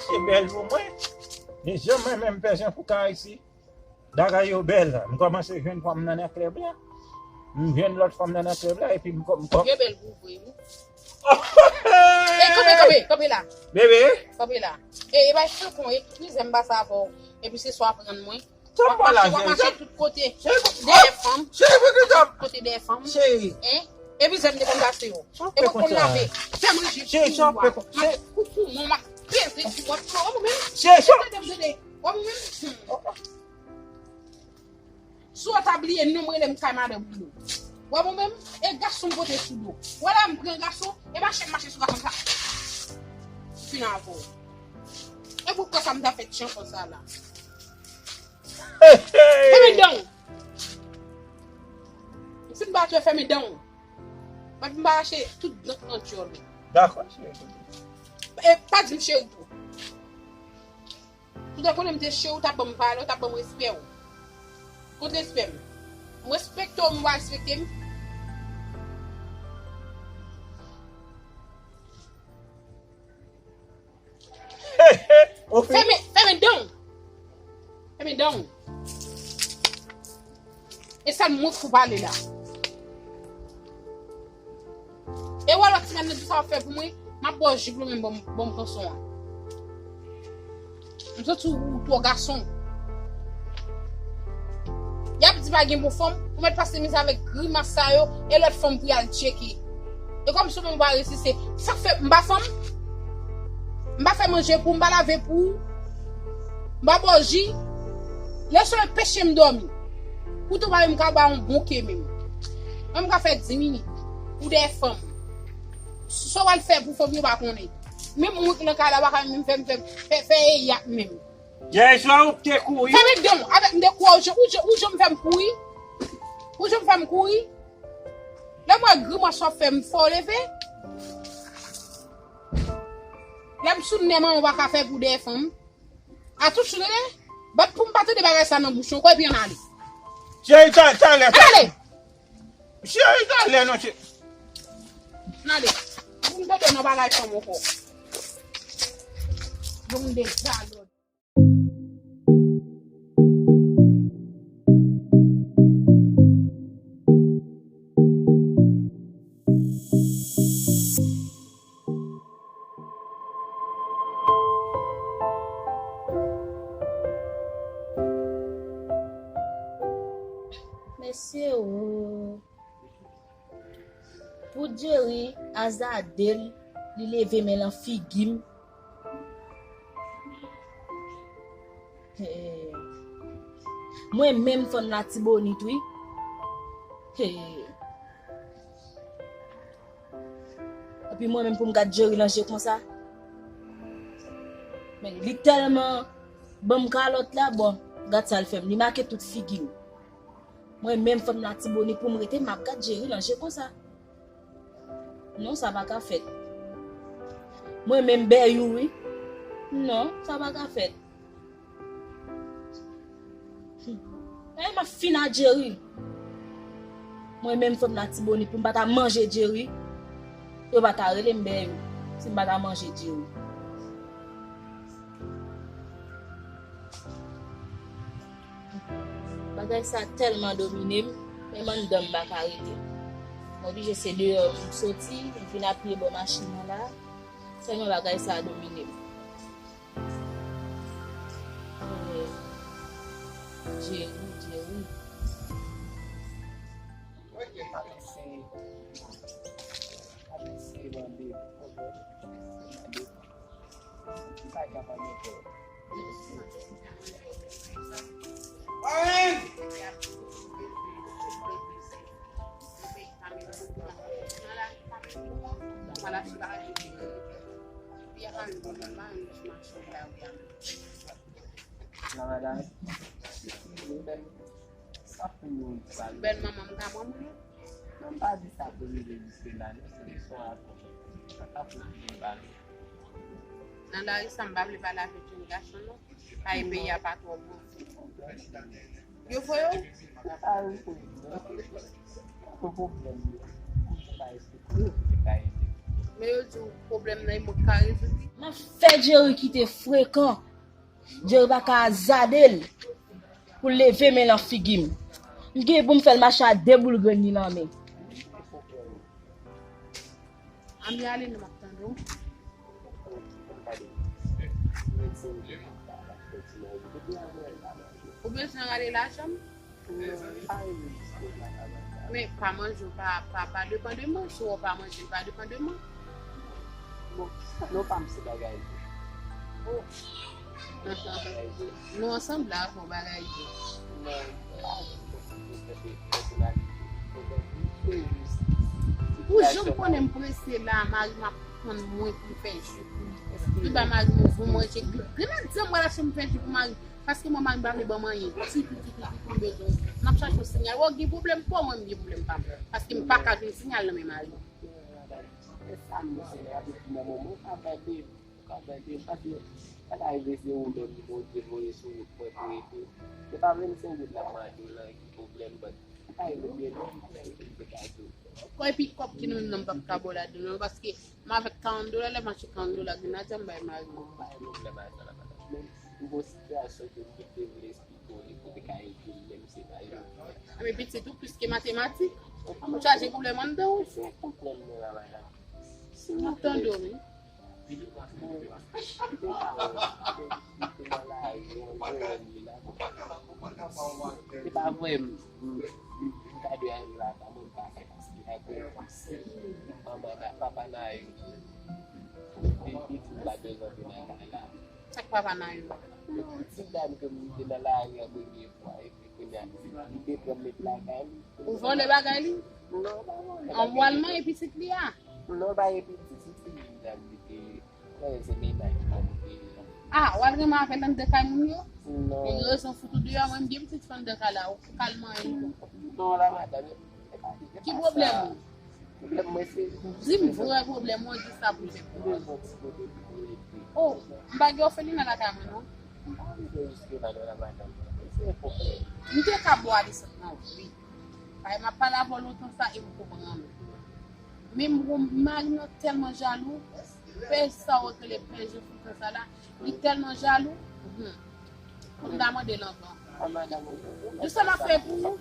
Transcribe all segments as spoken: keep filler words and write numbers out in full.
Se bèl pou mwen. Men jan mwen menm pè Jean Foucault isi. Bagay yo bèl. M kòmanse jwenn fanm nan nan klèb la. M jwenn lòt fanm nan nan klèb la epi m kò- m kò- Yo bèl pou vre wi. E kanpe, kanpe, kanpe la. Bebe. Kanpe la. E, e bay flakon, e mizè m pase avè w. Epi se swa pran mwen. Sa w ap pale la, w ap mache tout kote. Dèyè fanm. Cheri, poukisa? Kote dèyè fanm. Cheri. Hein? Epi zèm te konn pase yo. Sa w ap fè konsa? E w konn lave. Fè manje. Cheri, sa w ap fè konsa? M ap koukou, m ap peze sou w, w ap fè w menm. Cheri, sa w ap fè konsa? W ap menm. Si w ta bliye non m rele m kay madanm ou. W ap menm. E gason m pote sou do. W wè la m pran gason, e mache m mache sou gason sa. Fin avè w. E poukisa m ta fè ti enfant sa la? Fèmen dan w. M fin bat yo, fèmen dan w. Bat m pa rache tout dan nan djòl ou. Dakò, cheri. E pa di m cheri tou. Ou ta konnen m te cheri, ou ta ban m valè, ou ta ban m respè w. Kot respè m? M respekte w, m pa respekte m. Fèmen, fèmen dan w. Fèmen dan w. E sèl mwen k pou pale la. E wè lòt semèn nan, di sa w ap fè pou mwen, m ap ba w jip ou menm ban m, ban m kanson an. M santi w twò gason. Y ap di pa gen bon fanm, ou mèt pase mizè avèk grimas sa yo, e lòt fanm pou y al tcheke. E kòmsi w menm ou pa reziste. Sa k fè m pa fanm? M pa fè manje pou ou, m pa lave pou ou, m pa ba w ji. Lè solèy peche m dòmi. Poutan w pa menm ka ba yon bon ke menm. Mwen m ka fè di minit pou dèyè fanm. Sa w al fè pou fanm yo pa konnen. Menm mwen k nan kay la pa ka menm fè m fè, fè, fè eyap menm. Yè swa ou te kouri. Fèmen dan w avèk m te kouri, ou jan, ou jan, ou jan m fè m kouri. Ou jan m fè m kouri. Lè m wè grimas w ap fè m fè w leve. Lè m sou nè manman w pa ka fè pou dèyè fanm. A tout sou nè, bat pou m pa tande bagay sa nan bouch ou ankò epi ann ale. Cheri, ta, talè, talè. Ann ale! Cheri, talè non, cheri. Ann ale. Pou m tande nan bagay fanm ankò. Yon dezalòd. Mesye o. Pou Jerry azade l, li leve men l nan figi m. Hey. Mwen menm fanm Latibonit wi. Hey. Epi mwen menm pou m gad Jerry nan je konsa. Men li tèlman ban m kalòt la, bon, gad sa l fè m. Li make tout figi m. Mwen menm fanm Latibonit pou m rete m ap gad Jerry nan je konsa. Non, sa pa ka fèt. Mwen menm bèyou wi. Non, sa pa ka fèt. Ay, m ap fin a Jerry. Mwen menm fanm Latibonit pou m pa ta manje Jerry. Yo pa ta rele m bèyou si m pa ta manje Jerry. Bagay sa tèlman domine m, menm anndan m pa ka rete. M oblije se deyò m soti, m vin apiye bò machin nan la, tèlman bagay sa domine m. Jerry, Jerry. Bèl manman m ka ban m li. Non, m pa di sa pou rive jiske la, non, se de son akò. Sa pa pou rive ba nou. Nan lari sa, m pa vle pale avèk jèn gason, non. Kay peyi a pa twò bon. Yo voye w? Sa yo voye m, non. Poko pwoblèm yo. Kou se pa esplike w, se pa ede. Lè yo di w pwoblèm nan, e mwen k ka rezoud li. M ap fè Jerry kite frekan. Jerry pa ka azade l pou l leve men l nan figi m. M gen pou m fè l mache a de boul grenn li nan men. Ann ale non, m ap tande w. Ou bezwen rale lajan m? Men pa manje, pa, pa, pa depann de mwen. Si w pa manje, pa depann de mwen. Bon, non pa m se bagay. Oh. Nou ansanm la, bon bagay. Ou janm konnen m prese la, mari m ap tann mwen pou m fè ji pou li. Li ba mari m yon bon manje. Grenadye m pral achte m fè ji pou mari. Paske mwen mari m pa vle ban m anyen. Ti, ti, ti, ti, ti, m bezwen. M ap chache yon sinyal. Wè w gen pwoblèm pa w, mwen m gen pwoblèm pa m. Paske m pa ka jwenn sinyal nan men mari m. E sa m di la, depi nan moman w ka bay de, w ka bay de, paske sa ka rive se ou menm Bondye voye sou wout mwen pou ede. Se pa vennsenk goud l ap mande w lan ki pwoblèm, but sa ka rive byen lwen, sa ka rive byen lwen. Kòb epi kòb ki nan men m nan m p ap ka ba w ladan l non, paske m avèk karant dola, lè m achte karant dola grenadye a m bay mari m. Pa gen pwoblèm ak sa la, madanm. Men m gon sitiyasyon ke m te vle Pou li, pou li ka ede m, menm si se pa yo. Enben pitit ou plis ke matematik. Ou chaje pwoblèm anndan ou. Se pwoblèm mwen la, madanm. M ap tande w, wi. Bon, m te ka wè, m te nan lari, m jwenn li la. Se pa vre, m, m, m ta dwe al lakay mwen, m pa fè paske lakay manman, papa nan yo. Li, li di m pa bezwen vin lakay la. Sa k papa nan yo? Yon ti dam ke m te nan lari a premye fwa, epi kounye a, li te pran m met lakay li. Ou vòlè bagay li? Non, pa vòlè bagay li. An w al manyen pitit li a? Non, pa gen pitit, se ti dam li te, mwen se mennaj li te. Ah, w al renmen avè l anndan kay moun yo? Non. Yon rezon fout ou deyò, mwen m gen pitit anndan kay la, ou ka al manyen li tou. Non, la madanm, e pa, e pa sa. Ki pwoblèm ou? Pwoblèm mwen se. Di m vrè pwoblèm ou, di sa pou m fè pou ou. Mwen bezwen ti kote pou mwen rete. Oh, m pa gen òfelina lakay mwen non. M pa rive jiske la non la madanm. Se pwoblèm. M te ka ba w ale sot nan wi. Paske m ap pale avè w lontan sa e m konprann ou. Men m wè mari m nan tèlman jalou. Pè sa w rele pè Jean Fulcan sa la, li tèlman jalou. Hmm. Pou m ta mande l ankò. Di sa m ap fè pou ou.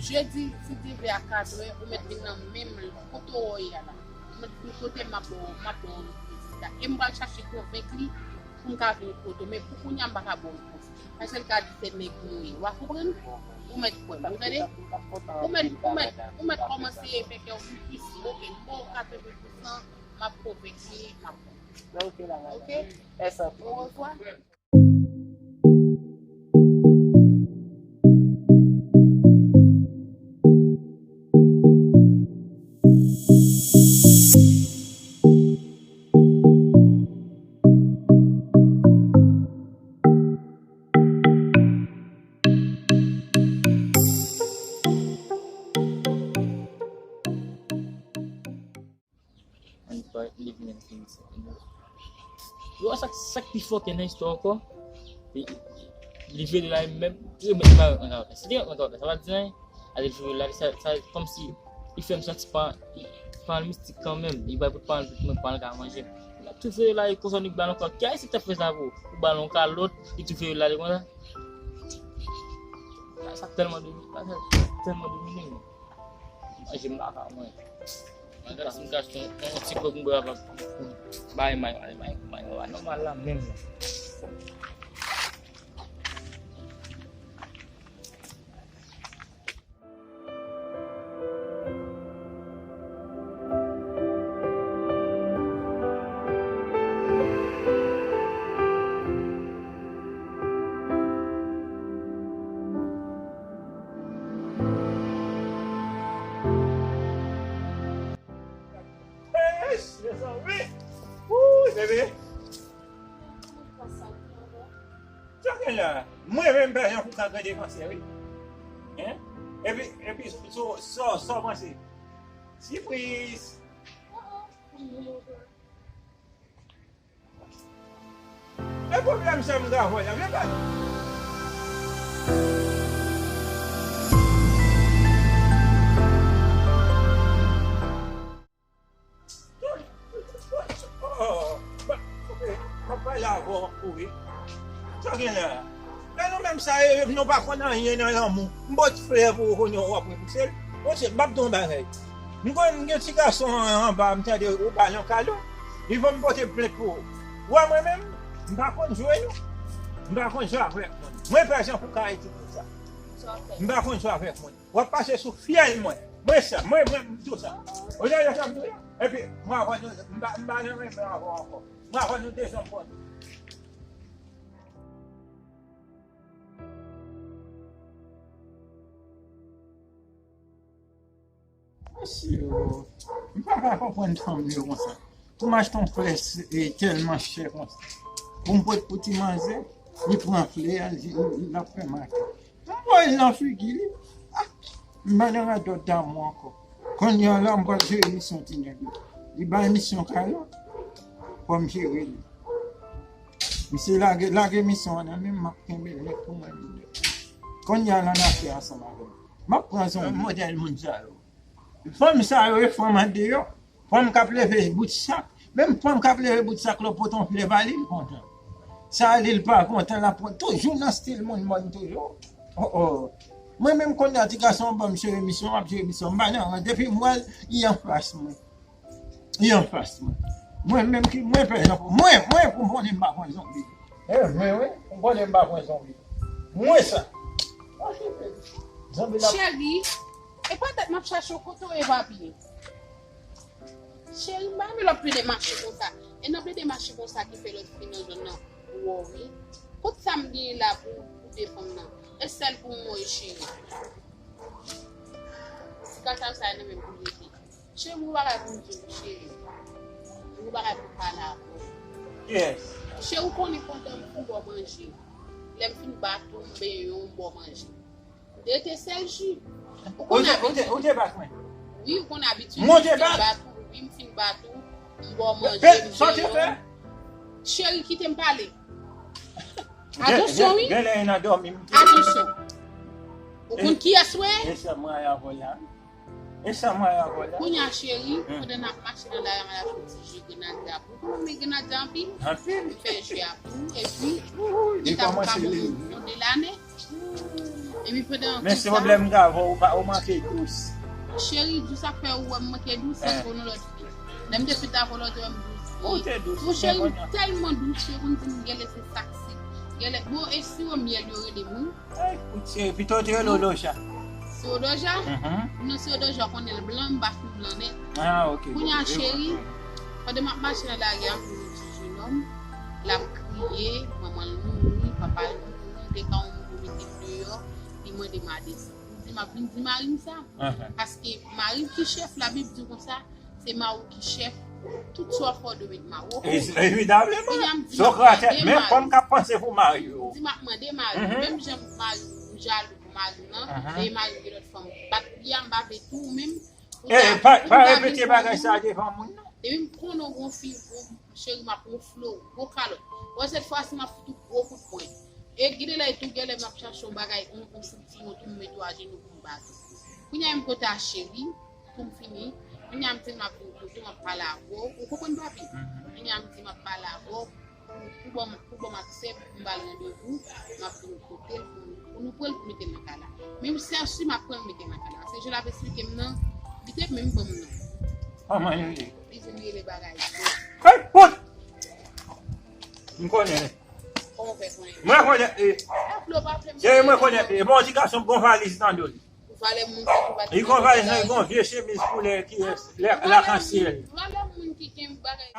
Jedi, si Dye vle a kat è, ou mèt vin nan menm kote w ye a la. Ou mèt vin kote m, m ap ba w, m ap ba w rezilta. E m pral chache konvenk li pou m ka vin kote w. Men pou kounye a, m pa ka ba w repons. Paske l ka di se nèg nou ye. W a konprann? Ou mèt kwè m, ou tande? Ou mèt, ou mèt, ou mèt kòmanse fè kè w plis, plis. Oke, m ba w katreven pousan, m ap konvenk li, m ap. Oke? Oresevwa. Ann pa li vin an fini sa. Yo, sa, sa k pi fòkè nan istwa ankò, li, li vire la menm, li met nan kawotè. Si li met nan kawotè, sa pa di anyen. Ale vire la, sa, sa kòmsi li fè m santi pa, pa mistik kanmenm. Li bay pou paran l, pou mwen, paran l ka manje m. Tou vire la, e konsa nou ba l ankò. Ki ayisyen k t ap fè sa pou ou? Ou ba l yon kalòt, li tou vire la, li konsa. Sa, sa tèlman domine, sa tèlman domine m. Manje m pa ka manje. Mwen gade si m ka achte yon, yon ti kòk m bwè avèk bay may, may, may, may, may, nòmal la menm la. Eish, mezanmi! Wouy, bebe! Sa gen la? Mwen menm, pè Jan Foukan, gran defansè, wi. Hein? Epi, epi, so, so, so, panse. Sipriz! E pwoblèm sa m ka fè la, men pa. Lavo ap kouri. Sa gen la? Men nou menm sa, e, nou pa konn anyen nan lanmou. M pot flè pou ou kounye a w ap repouse l. Monchè, m ap di w yon bagay. M konn gen ti gason an, anba, m tande ou ba l yon kado. Li voye m pote plent pou ou. Ou wè mwen menm, m pa konn jwe non. M pa konn jwe avèk moun. Mwen pè Jean pou ka eti konsa. M pa konn jwe avèk moun. W ap pase sou fyèl mwen. Mwen sa, mwen, mwen, m di w sa. Ou tande sa m di w la? Epi, mwen avè nou, m pa, m pa nan menm avè w ankò. Mwen avè nou dezanfòme. Mesye, m pa ka konprann fanm yo konsa. Pou m achte yon flè, e, tèlman chè konsa. Pou m pot pou ti manzè, li pran flè a, li, li, l ap fè make. M voye l nan figi li. Ah, m pa nan radòt damou ankò. Kounye a la, m pral jere misyon ti nèg yo. Li bay misyon kay la. Fò m jere li. Misye lage, lage misyon an nan men m, m ap kenbe l nèt pou mwen li nèt. Kounye a la, n ap fè ansanm avè l. M ap pran zonbi. Modèl moun sa yo. Fanm sa yo, e fanm andeyò. Fanm k ap leve bout sak. Menm fanm k ap leve bout sak la, pote yon flè ba li, li kontan. Sa li, li pa kontan, l ap pran toujou nan stil moun mòn toujou. Oh, oh. Mwen menm kounye a, ti gason an ban m jere misyon, m ap jere misyon. M pa nan rans. Depi m wè l, li anfas mwen. Li anfas mwen. Mwen menm ki, mwen pè Jean pou mwen, mwen pou m konnen m pa pran zonbi. E mwen, wi, pou m konnen m pa pran zonbi. Mwen sa. Zanmi la. Cheri, e pa tèt m ap chache w, kote w ye, papi? Cheri, m pa renmen lè w ap plede mache konsa. E nan plede mache konsa ki fè lè w fin nan zòn nan, ou wè w ye. Kot sa m genyen la pou, pou defann nan? E sèl pou mwen, cheri. Ti kaka sa nan men m pou rete. Cheri, m gon bagay pou m di w, cheri. M gon bagay pou m pale avè w. Yes. Cheri, ou konnen pandan m fin ba w manje. Lè m fin bat ou, m benyen w, m ba w manje. M te rete sèl jou. Ou konn abitid. Ou te, ou te bat mwen? Wi, ou konn abitid. Mwen te bat? M fin bat ou, wi, m fin bat ou. M ba w manje, m benyen w. Cheri, kite m pale. Atansyon, wi. Gen lè nan dòmi m te. Atansyon. Ou konn kiyès ou ye? E sa mwen avè w la. E sa mwen avè w la. Kounye a, cheri, pandan n ap mache nan lari a, m al achte yon ti ji grenadya pou ou. Ou konn renmen grenadya anpil? Anpil. M fè ji a pou ou, epi li ta pou ka bon pou yon de lane. Epi pandan... Men se pwoblèm m gen avè w, ou pa, ou manke dous. Cheri, dous sa fè ou wè m manke dous, se pou yon lòt fi. Lè m te fèt avè w la, ou te wè m dous. Ou te dous, men cheri, m tèlman dous, cheri, ou konn di m genlè se sa k si. Genlè, bon, e siwo myèl yo rele moun? Ay, kout cheri, pito w te rele w Doja. Siwo Doja? Mhm. Non, siwo Doja, ou konnen l blan, m pa fin blan nèt. Ah, ok. Kounye a, cheri, pandan m ap mache nan lari a, m jwenn yon ti jenòm, l ap kriye, manman l mouri, papa l mouri, li te ka yon moun pou mete l deyò, li mande m a desann. M di, m ap vin di mari m sa. Paske mari m ki chèf, Labib di konsa, se mari w ki chèf, tout sa w ap fè w dwe met mari w. Evidamman. Kounye a m di m ap mande mari m. Menm fanm k ap panse pou mari yo. M di m ap mande mari m. Menm jan mari m jalou pou mari m nan, e mari m gen lòt fanm bat li a, m pa vle tou ou menm. Kounye a, pa repete bagay sa a devan moun nan. Depi m konnen w gon fi, cheri, m ap wonfle w, gwo kalòt. Bon, sèt fwa si m ap fout ou gwo kout pwen. E gide lè tou, genlè m ap chache yon bagay, yon, yon sentiman tou, m mete w ajenou pou m bat ou. Kounye a, m kontan cheri, pou m fini. Kounye a, m di m ap vin kote w, m ap pale avè w. Ou konprann, papi? Kounye a, m di m ap pale avè w. Pou, pou ban m, pou ban m aksè, pou m ba l randevou, m ap vin kote l, pou, pou nou pran l, pou mete l nan kay la. Menm si, si m ap pran l, mete l nan kay la. Se jan l ap esplike m nan, li te menm ban m nan. Kòman yo ye? Li vin rele bagay. Hey, put! M konnen. Kòman w fè konnen? Mwen konnen, e. Cheri, mwen konnen, e. Bon, ti gason, bon valiz nan do l. Valè moun ki tou bat. Li gon valiz nan, li gon vye chemiz koulè ki lakansyèl. Valè moun ki gen bagay.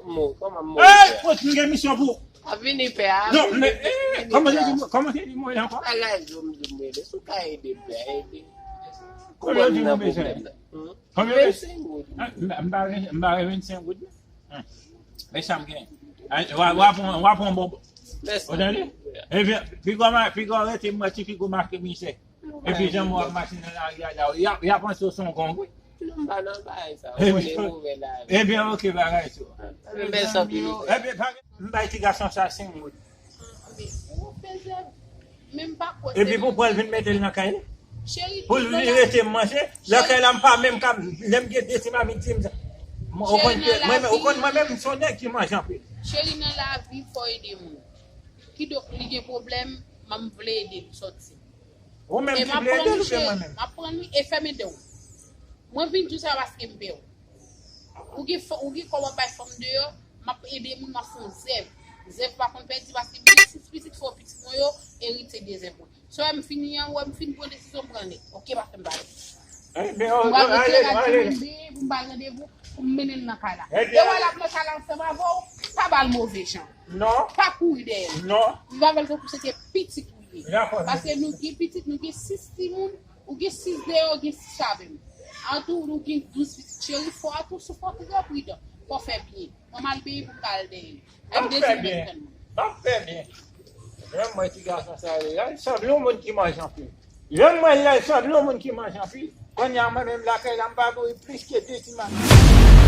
Mo, kòman mo? Ey, pòt, m gen misyon pou ou. A vini, pè a. Non, men, eh, kòman te di, kòman te di mo la ankò? Bagay zo m di m rele. Si w ka ede m, pè, ede. Kòman w di nou bezwen? Konbyen w bezwen? Vennsenk goud. Ah, m, m pa gen, m pa gen vennsenk goud, non. Hmm. Men sa m gen. Ah, w a, w a pran, w a pran bonbon. Mèsi. Ou tande? Ebyen, piga w ma-, piga w rete, m wè ti figo make mizè. Epi jan mwen ap mache nan lari a la, y a, y a panse w se yon gang, wi. Non, m pa nan bagay sa. Ou konnen mouvè la. Ebyen, oke, bagay tou. Mèsi anpil. Ebyen, pa, m bay ti gason sa senk goud. Epi pou pral vin mete l nan kay li. Pou l vin rete manje. Nan kay la, m pa menm ka, lè m gen de ti mamit, di m sa. Mwen, ou konn ke, mwen, ou konn mwen menm, m se yon nèg ki manje anpil. Cheri, nan lavi, fò ede moun. Kidonk, li gen pwoblèm, m vle ede l sòti. Ou menm ki vle ede l oubyen mwen menm? M ap pran li e fèmen de w. Mwen vin di w sa paske m pè w. Ou gen, ou gen kòb w ap bay fanm deyò, m ap ede moun, m ap fè yon zèv. Zèv pa konn pèdi paske m gen sis pitit, fò pitit mwen yo eritye de zèv mwen. Sou wè m fini an, ou wè m fin pran desizyon, m pran nèt. Oke, pa fè m pale. M pral rete la, di mwen byen pou m bay randevou, pou m mennen l nan kay la. E w wè l ap nan kay la ansanm avè w, pa ba l move jan. Non. Pa kouri dèyè l. Non. Viv avè l tankou se te pitit ou ye. Paske nou gen pitit, nou gen sis timoun, ou gen sis deyò, ou gen sis avè m. Antou, nou gen douz pitit. Cheri, fò a tou, fò w trè pridan. Fò w fè byen. Mwen m al byen pou m ka al dèyè. M ap fè byen. M ap fè byen. Lè m wè ti gason sa yo, l sanble yon moun ki manje anpil. Lè m wè l la, l sanble yon moun ki manje anpil. Kounye a mwen menm lakay la, m pa bouri plis ke de ti maten.